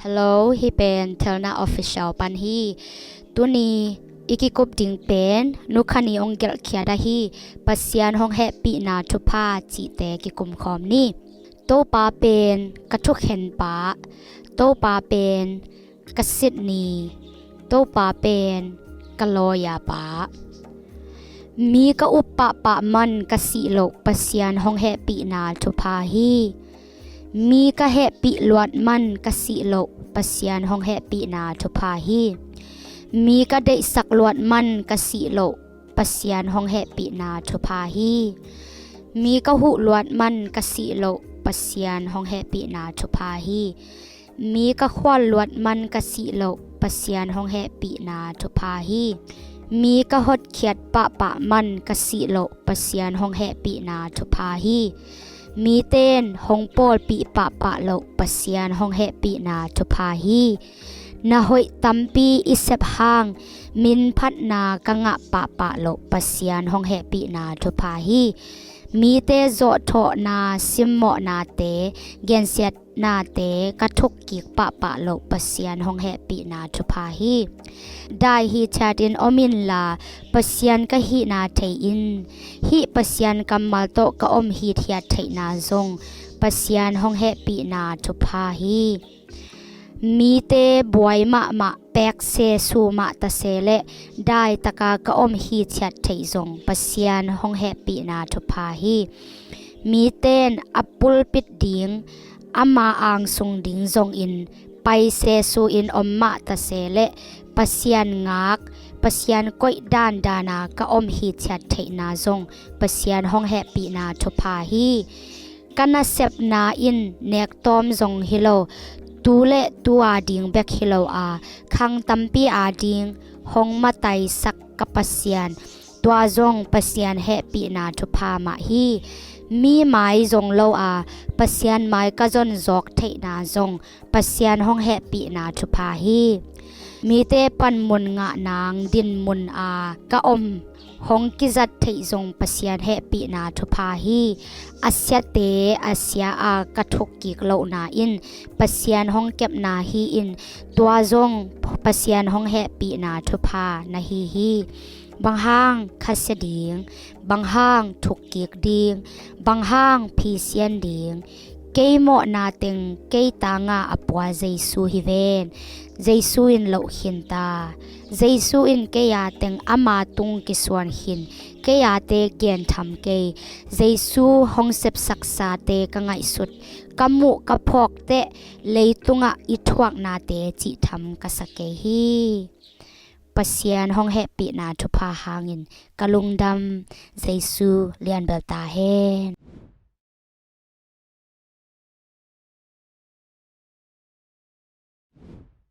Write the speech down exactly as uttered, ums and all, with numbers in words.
Hello, hih pen Thelna Official pan hi. Tuni i kikup ding pen Nu Khan Ni hong gelhkhiat ahi Pasian hong hehpihna thupha cihte kikum khawm ni. Topa pen ka thukhen pa, Topa pen ka sit ni, Topa pen ka lawyer pa. Mi ka up pahpah man ka sih loh Pasian hong hehpihna thupha hi. Mi ka hehpih luat man ka sih loh Pasian hong hehpihna thupha hi. Mi ka deihsak luat man ka sih loh Pasian hong hehpihna thupha hi. Mi ka huh luat man ka sih loh Pasian hong hehpihna thupha hi. Mi ka khual luat man ka sih loh Pasian hong hehpihna thupha hi. Mi ka hotkhiat pahpah man ka sih loh Pasian hong hehpihna thupha hi. Miten hong pawlpih pahpah loh Pasian hong hehpihna thupha hi. Na hoih tampi i sep hang minphatna ka ngah pahpah loh Pasian hong hehpihna thupha hi. Mite zawhthawhna, simmawhnate, gensiatnate ka thukkik pahpah loh Pasian hong hehpihna thupha hi. Dai hithiatin om inla, Pasian ka hihna thei-in hih Pasian kammal tawh ka om hithiat theihna zong Pasian hong hehpihna thupha hi. Mite buai mahmah, pek sesu mah ta se leh daitaka ka om hithiat theih zong Pasian hong hehpihna thupha hi. Miten a pulpit ding, ama angsung ding zongin pai sesu in om mah ta se leh Pasian ngak, Pasian koih dandana ka om hithiat theihna zong Pasian hong hehpihna thupha hi. Ka nasepna in nektawm zong hi lo, tu le tu ading bek hi lo a, khang tampi ading hong mataisak ka Pasian, tua zong Pasian hehpihna thupha mah hi. Mi mai zong lo a, Pasian mai ka zon zawk theihna zong Pasian hong hehpihna thupha hi. Mite panmun ngah nang dinmun a ka om hong kizat theih zong Pasian hehpihna thupha hi. A siate a sia a ka thukkik lohna in Pasian hong kepna hi-in, tua zong Pasian hong hehpihna thupha na hi hi. Bang hang khasia ding, bang hang thukkik ding, bang hang phisian ding, kei mawhna teng kei tanga a pua Jesu hi ven. Jesu in loh khin ta. Jesu in kei a teng ama tung kisuan khin. Kei ate gentham kei. Jesu hong sepsaksate ka ngaihsut, ka muh ka phawk teh leitungah i thuaknate cihtham ka sa kei hi. Pasian hong hehpihna thupha hangin ka lungdam. Jesu lianbel ta hen.